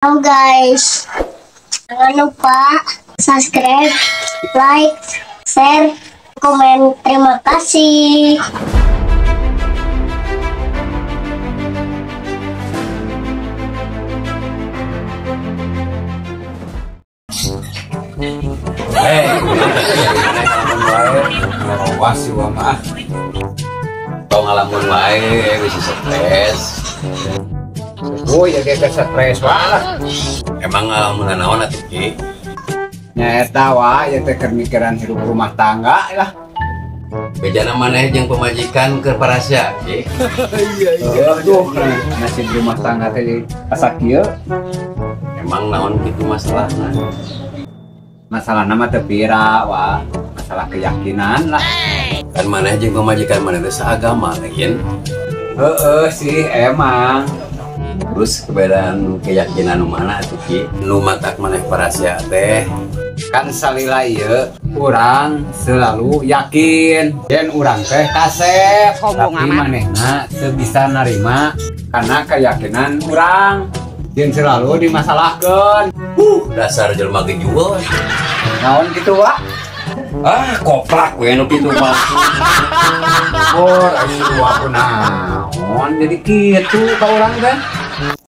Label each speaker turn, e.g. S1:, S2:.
S1: Halo guys, jangan lupa subscribe, like, share, komen. Terima kasih.
S2: Ngawas sih mah.
S3: Tong ngalamun wae wis stres.
S2: Oh ya ge stres wae.
S3: Emang ngalamun naon atuh Ki?
S2: Nya eta wae teh keur mikiran hidup rumah tangga lah.
S3: Bejana maneh jeung pamajikan keur parasea Ki.
S2: Iya iya. Aduh, nasib rumah tangga teh asa kieu.
S3: Emang naon kitu masalahna?
S2: Masalahna mah teu pira wa, masalah keyakinan lah.
S3: Kan maneh jeung pamajikan maneh teh saagama lain.
S2: Heeh sih emang.
S3: Terus perbedaan keyakinan nu mana atuh Ki? Nu matak maneh parasea teh
S2: kan salila ieu urang selalu yakin yen urang teh kasep, tapi manehna teu bisa narima karena keyakinan urang yen selalu dimasalahkeun.
S3: Dasar jelema gejueul.
S2: Naon kitu wa?
S3: Ah, koplak we nu kitu mah.
S2: Oh, asuh aku naon jadi kitu ka urang teh.